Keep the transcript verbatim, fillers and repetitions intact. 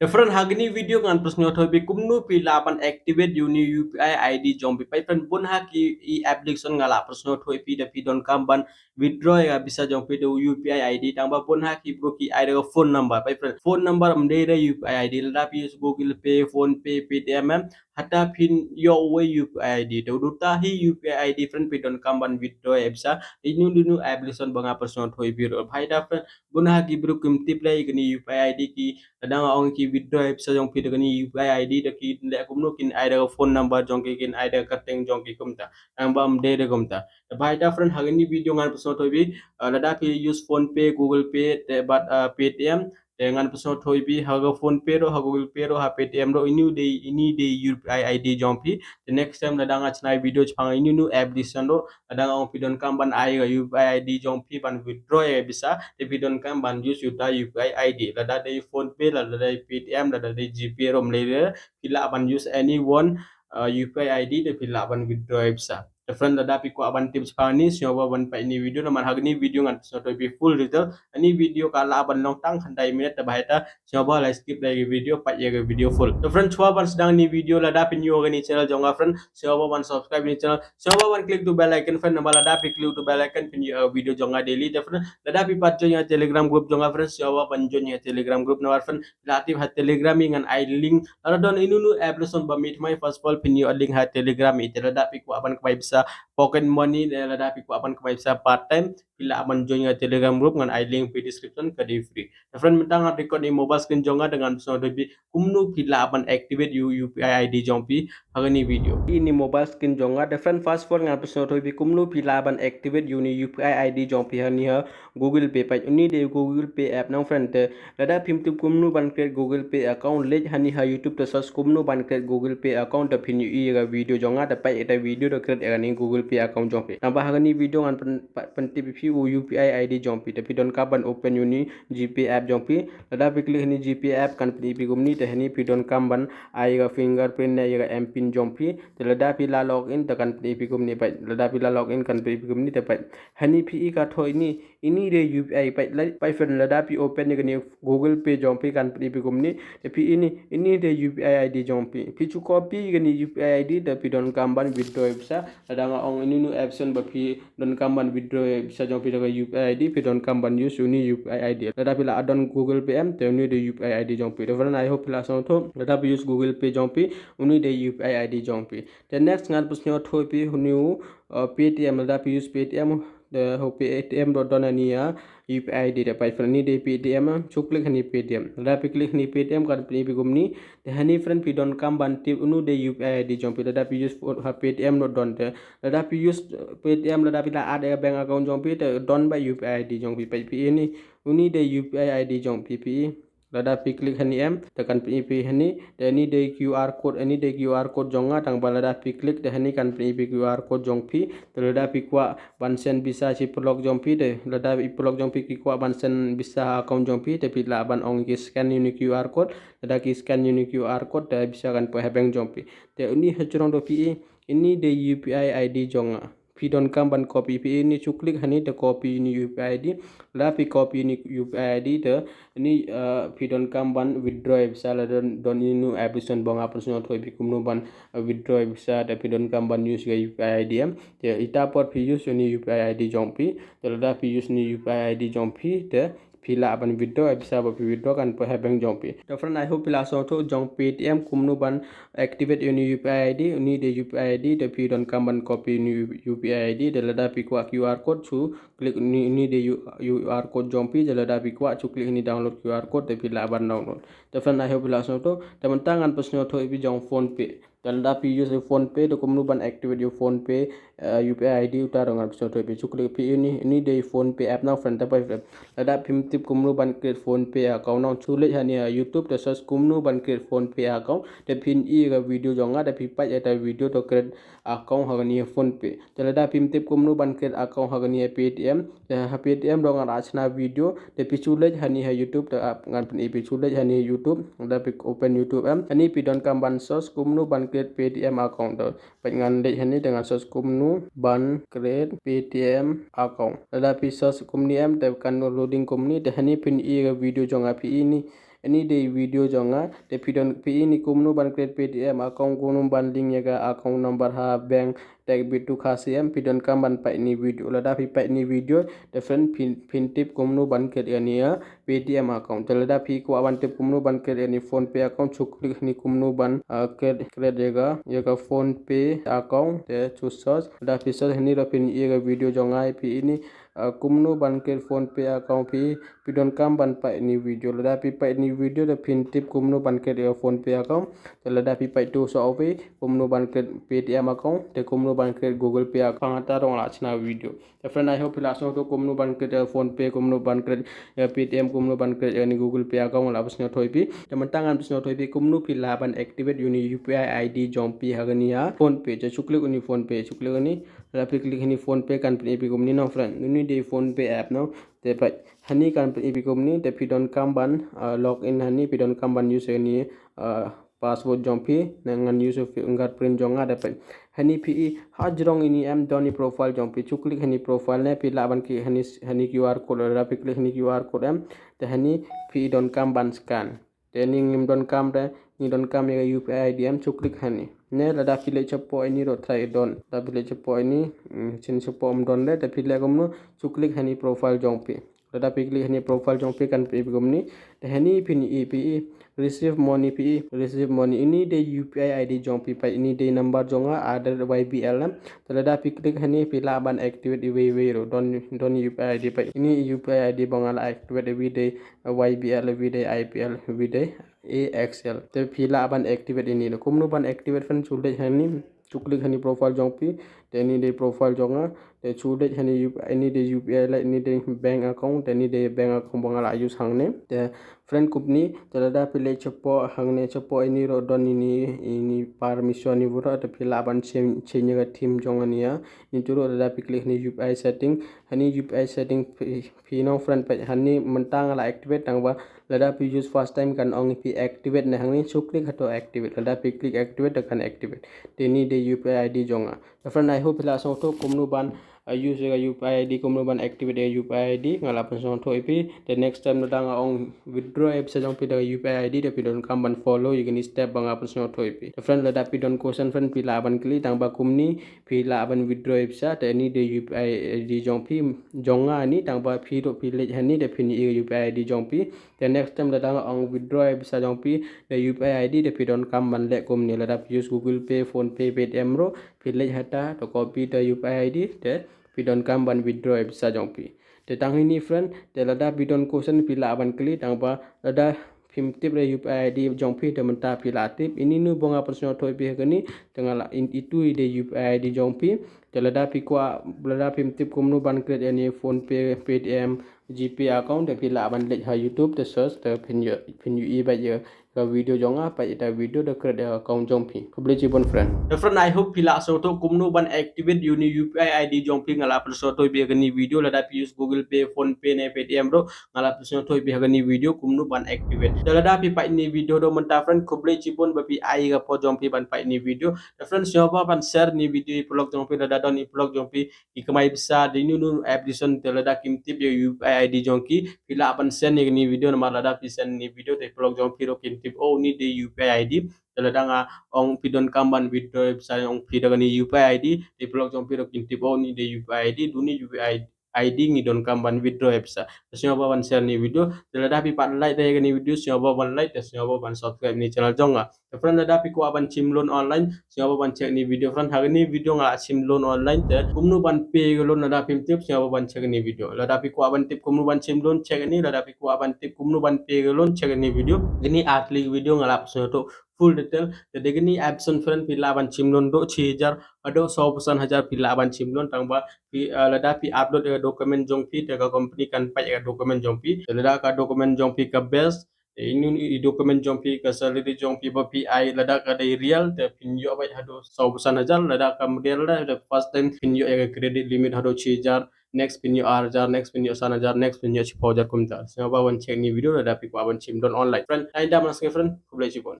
Te friend, ha kani video ngan pynsngewthuh ïa phi kumno phi lah ban activate ïa uni U P I I D jong phi. Peit friend, bun ha ki application nga lah pynsngewthuh ïa phi da phi donkam ban withdraw ïa ka pisa jong phi da U P I I D, tangba bun ha ki briew ki ai da ka phone number. Peit friend, phone number ym dei da U P I I D. Lada phi use Google Pay, PhonePe, Paytm, em, hata phin ïoh uwei U P I I D. Te uta hi U P I I D friend, phi donkam ban withdraw ïa ka pisa ïa uni uni application ba nga pynsngewthuh ïa phi ruh. Bha ita friend, bun ha ki briew kim tip lei ïa kani U P I I D, ki lada nga ong ki withdraw ïa ka pisa jong phi da kani U P I I D, da ki leh kumno, kin ai da ka phone number jong ki, kin ai da ka kyrteng jong ki kumta. Tangba ym dei da kumta. Te bha ita friend, ha kani video ngan pynsngewthuh ïa phi, eh, lada phi use PhonePe, Google Pay, te bad, eh, Paytm, te ngan pynsngewthuh ïa phi ha ka PhonePe ruh, ha Google Pay ruh, ha Paytm ruh, uni dei, uni dei U P I I D jong phi. Te next time lada nga shna video shaphang uni uni application ruh, lada nga ong phi donkam ban ai ka U P I I D jong phi ban withdraw ïa ka pisa, te phi donkam ban use uta U P I I D. Lada dei PhonePe, lada dei Paytm, lada dei GPay ruh ym lei lei, phi lah ban use any one, uh, U P I I D, te phi lah ban withdraw ïa ka pisa. Te friend, lada phi kwah ban tip shaphang uni, sngewbha ban peit uni video, namar ha kani video ngan pynsngewthuh ïa phi full detail. Uni video ka lah ban long tang khyndai minit, te bha ita sngewbha la skip da ïa ka video, peit ïa ka video full. Te friend, shuwa ban sdang uni video, lada phi new ha kani channel jong nga friend, sngewbha ban subscribe uni channel, sngewbha ban click to bell icon friend, namar lada phi click to bell icon phin ïoh ïa ka video jong nga daily. Te friend, lada phi pat join ïa ka Telegram group jong nga friend, sngewbha ban join ïa ka Telegram group, namar friend, la active ha Telegram hi ngan ai link. Lada don uni uni application ba mih thymmai, first of all phin ïoh link ha Telegram hi. Te lada phi kwah ban kamai pisa pocket money, lada phi kwah ban kamai pisa part time, phi lah ban join ïa ka Telegram group, ngan ai link ha description, ka dei free. Te friend, mynta ngan record ïa ka mobile screen jong nga, te ngan pynsngewthuh ïa phi kumno phi lah ban activate ïa ka U P I I D jong phi ha kani video. Ïa ka mobile screen jong nga, te friend, first of all ngan pynsngewthuh ïa phi kumno phi lah ban activate ïa uni U P I I D jong phi ha kani ha Google Pay. Peit, uni dei Google Pay app nong friend. Te lada phim tip kumno ban create Google Pay account, leit hani ha YouTube te search kumno ban create Google Pay account, te phin ïohi ïa ka video jong nga, te peit ïa ka video te create ïa kani Google Pay account jong phi. Tangba ha kani video ngan pyn-, pyn-, pyntip ïa phi u U P I I D jong phi, te phi donkam ban open ïa uni GPay app jong phi. Lada phi click hani GPay app kan pyni ïa phi kumne, te hani phi donkam ban ai ïa ka fingerprint ne ïa ka M pin jong phi. Te lada phi la log in te kan pyni ïa phi kumne, peit. Lada phi la log in kan pyni ïa phi kumne, te peit. Hani phi i ka thoh ini, ini dei U P I, peit, la-, peit friend, lada phi open ïa kani Google Pay jong phi kan pyni ïa phi kumne, te phi ini, ini dei U P I I D jong phi. Phi ju copy ïa kani U P I I D, te phi donkam ban withdraw ïa pisa. Lada nga ong ini uni option ba phi donkam ban withdraw ïa pisa jong phi da ka U P I I D, phi donkam ban use uni U P I I D. Lada phi la don Google Pay em, te uni dei U P I I D jong phi. Te friend, I hope phi la sngewthuh. Lada phi use Google Pay jong phi, uni dei U P I I D jong phi. Te next ngan pynsngewthuh ïa phi uni u, uh, Paytm, lada phi use Paytm, te ha Paytm dot don ani ïa U P I I D, te peit friend, ini dei Paytm, ju click hani Paytm. Lada phi click hani Paytm kan pyni ïa phi kumne, te hani friend phi donkam ban tip uni dei U P I I D jong phi, lada phi use ha Paytm dot don. Te lada phi use Paytm, lada phi la add ïa ka bank account jong phi, te don beit U P I I D jong phi, peit phi ini, uni dei U P I I D jong phi, phi i. Lada phi click hani em, te kan pyni ïa phi hani, te ini dei QR code, ini dei QR code jong nga, tangba lada phi click te hani kan pyni ïa phi QR code jong phi, te lada phi kwah ban send pisa sha i paralok jong phi, te lada i paralok jong phi ki kwah ban send pisa ha account jong phi, te phi lah ban ong ki scan ïa uni QR code, lada ki scan ïa uni QR code, te pisa kan poi ha bank jong phi. Te uni hajrong dei phi i, ini dei U P I I D jong nga. Phi donkam ban copy, phi ini ju click hani te copy uni U P I I D. Lada phi copy uni U P I I D te ini, uh, phi donkam ban withdraw ïa pisa, lada don, don uni uni application ba nga pynsngewthuh ïa phi kumno ban, uh, withdraw ïa pisa, te phi donkam ban use ïa ka U P I I D em. Te ita por phi use uni U P I I D jong phi, te lada phi use uni U P I I D jong phi, te phi lah ban withdraw ïa pisa, ba phi withdraw kan poi ha bank jong phi. Te friend, I hope phi la sngewthuh jong Paytm kumno ban activate uni U P I I D, uni dei U P I I D, te phi donkam ban copy uni U P I I D, te lada phi kwah QR code ju click uni, uni dei U-, QR code jong phi, te lada phi kwah ju click hani download QR code, te phi lah ban download. Te friend, I hope phi la sngewthuh. Te mynta ngan pynsngewthuh ïa phi jong PhonePe. Te lada phi use PhonePe te kumno ban activate ïa PhonePe, uh, U P I I D, uta ruh ngan pynsngewthuh ïa phi. Ju click phi ini, ini dei PhonePe app nong friend, te peit friend. Lada phim tip kumno ban create PhonePe account nong, ju leit hani ha YouTube te search kumno ban create PhonePe account, te phin i ïa ka video jong nga, te phi peit ïa ka video to create account ha kani ha PhonePe. Te lada phim tip kumno ban create account ha kani ha Paytm, te ha Paytm ruh nga la shna video, te phi ju leit hani ha YouTube, te ap ngan pyni ïa phi, ju leit hani ha YouTube, lada phi open YouTube em, hani phi donkam ban search kumno ban create Paytm account, te peit ngan leit hani te ngan search kumno ban create Paytm account. Lada phi search kumne em, te kan loading kumne, te hani phin i ïa ka video jong nga, phi ini, Ini dei video jong nga, te phi don phi ini kumno ban create Paytm account, kumno ban link ïa ka account number ha bank, te bit tu kha C M, phi donkam ban peit ini video. Lada phi peit ini video, te friend phin, phin tip kumno ban create ïa ini ïa Paytm account. Te lada phi kwah ban tip kumno ban create ïa ini PhonePe account, shu click ini kumno ban, uh, create, create ïa ka, ïa ka PhonePe account, te shu search. Lada phi search ini ruh phin ïohi ïa ka video jong nga, phi ini, uh, kumno ban create PhonePe account phi, phi donkam ban peit ini video. Lada phi peit ini video, te phin tip kumno ban create ïa ka PhonePe account. Te lada phi peit tu sa ovi, kumno ban create Paytm account, te kumno ban create Google Pay account, hangta ruh nga la shna video. Te friend, I hope phi la sngewthuh kumno ban create, uh, PhonePe, kumno ban create, uh, Paytm, kumno ban create, uh, ini Google Pay account, nga la pynsngewthuh ïa phi. Te mynta ngan pynsngewthuh ïa phi kumno phi lah ban activate ïa ini U P I I D jong phi ha kane ka PhonePe. Te shu click ini PhonePe, shu click ini. Lada phi click ini PhonePe kan pyni ïa phi kumne noh friend. Ini dei PhonePe app noh. Te peit, hani kan pyni ïa phi kumne, te phi donkam ban, uh, log in hani, phi donkam ban use ïa ini, uh, password jong phi, ne ngan use ïa fingerprint jong nga. Te peit, hani phi i, hajrong ini em don i profile jong phi, shu click hani profile ne, phi lah ban ki hani, hani Q R code, lada phi click hani Q R code em, te hani phi i donkam ban scan. Te ini ngim donkam te, ngi donkam ïa ka U P I I D em, shu click hani. Ne lada phi leit shapoh ini ruh try don. Lada phi leit shapoh ini, mm, shen shapoh ym don de, te phi leh kumno, shu click hani profile jong phi. Lada phi click hani profile jong phi kan pyni ïa phi kumne. Te hani phin i phi i, receive money phi i, receive money. Ini dei U P I I D jong phi, peit ini dei number jong nga, Aadhaar Y B L em. Te lada phi click hani phi lah ban activate iwei iwei ruh. Don, don U P I I D, peit. Ini U P I I D ba nga la activate, iwei dei Y B L, iwei dei I P L, iwei dei A X L. Te phi lah ban activate ini. Kumno ban activate friend, shu leit hani, shu click hani profile jong phi. Te ini dei profile jong nga. Te shu leit hani U P I, ini dei U P I leh, ini dei bank account, te ini dei bank account ba nga la use hangne. Te friend kumne, te lada phi leit shapoh hangne, shapoh ini ruh don ini, ini permission ni bura, te phi lah ban change, change ïa ka theme jong nga nia. Ini tu ruh lada phi click hani U P I setting, hani U P I setting phi, phi noh friend, peit hani mynta nga la activate, tang ba lada phi use first time kan ong phi activate ne hangne, shu click hato activate. Lada phi click activate te kan activate. Te ini dei U P I I D jong nga. Te friend, I hope phi la sngewthuh kumno ban, uh, use ïa ka U P I I D, kumno ban activate ïa ka U P I I D, nga la pynsngewthuh ïa phi. Te next time lada nga ong withdraw ïa pisa jong phi da ka U P I I D, te phi donkam ban follow ïa kine step ba nga pynsngewthuh ïa phi. Te friend, lada phi don question friend, phi lah ban kylli, tang ba kumne phi lah ban withdraw ïa pisa. Te ini dei U P I I D jong phi, jong nga ini, tang ba phi ruh phi leit hani, te phin i U P I I D jong phi. Te next time lada nga ong withdraw ïa pisa jong phi da U P I I D, te phi donkam ban leh kumne. Lada phi use Google Pay, PhonePe, Paytm ruh, phi leit hata, te copy da U P I I D, te phi donkam ban withdraw ïa pisa jong phi. Te tang ini friend, te lada phi don question phi lah ban kylli, tang ba lada phim tip ïa U P I I D jong phi, te mynta phi la tip. Ini nu ba nga pynsngewthuh ïa phi ha kane, te nga la in, itu i dei U P I I D jong phi. Te lada phi kwah, lada phim tip kumno ban create ïa ini PhonePe, Paytm, GPay account, te phi lah ban leit ha YouTube, te search, te phin ïoh, phin ïohi beit ïa ka video jong nga, peit ïa ka video da create ïa ka account jong phi. Khublei shibun friend. Te friend, I hope phi la sngewthuh kumno ban activate ïa ini U P I I D jong phi, nga la pynsngewthuh ïa phi ha kane video. Lada phi use Google Pay, PhonePe ne Paytm ruh, nga la pynsngewthuh ïa phi ha kane video kumno ban activate. Te lada phi peit ïa ini video haduh mynta friend, khublei shibun ba phi ai ïa ka por jong phi ban peit ïa ini video. Te friend, sngewbha ban share ïa ini video ïa i paralok jong phi, lada don i paralok jong phi ki kamai pisa da ino ino application, te lada kim tip ïa U P I I D jong ki, phi lah ban send ïa kane video, namar lada phi send ïa ini video te i paralok jong phi ruh kin tip, oh, ini dei U P I I D. Te lada nga ong phi donkam ban withdraw ïa pisa jong phi da kane U P I I D, te i paralok jong phi ruh kin tip, oh, ini dei U P I I D, da une U P I I D ngi donkam ban withdraw ïa pisa. Te sngewbha ban share ïa ini video. Te lada phi pat like da ïa kane video, sngewbha ban like, te sngewbha ban subscribe ïa ini channel jong nga. Te friend, lada phi kwah ban shim loan online, sngewbha ban check ïa ini video friend. Ha kane video nga la shim loan online, te kumno ban pay ïa ka loan lada phim tip, sngewbha ban check ïa ini video. Lada phi kwah ban tip kumno ban shim loan, check ïa ini, lada phi kwah ban tip kumno ban pay ïa ka loan, check ïa ini video. Kine ar tylli ki video nga la pynsngewthuh full detail. Te da kine option friend phi lah ban shim loan haduh shi hajar haduh sawphew san hajar phi lah ban shim loan, tang ba phi, uh, lada phi upload ïa ka document jong phi, te ka company kan peit ïa ka document jong phi. Te lada ka document jong phi ka best, te ino ino i document jong phi, ka salary jong phi ba phi ai lada ka dei real, te phin ïoh beit haduh sawphew san hajar, lada kam real, te first time phin ïoh ïa ka credit limit haduh shi hajar, next phin ïoh ar hajar, next phin ïoh san hajar, next phin ïoh shiphew hajar kumta. Sngewbha ban check ïa ini video lada phi kwah ban shim loan online. Friend, ai da man sngewbha friend, khublei shibun.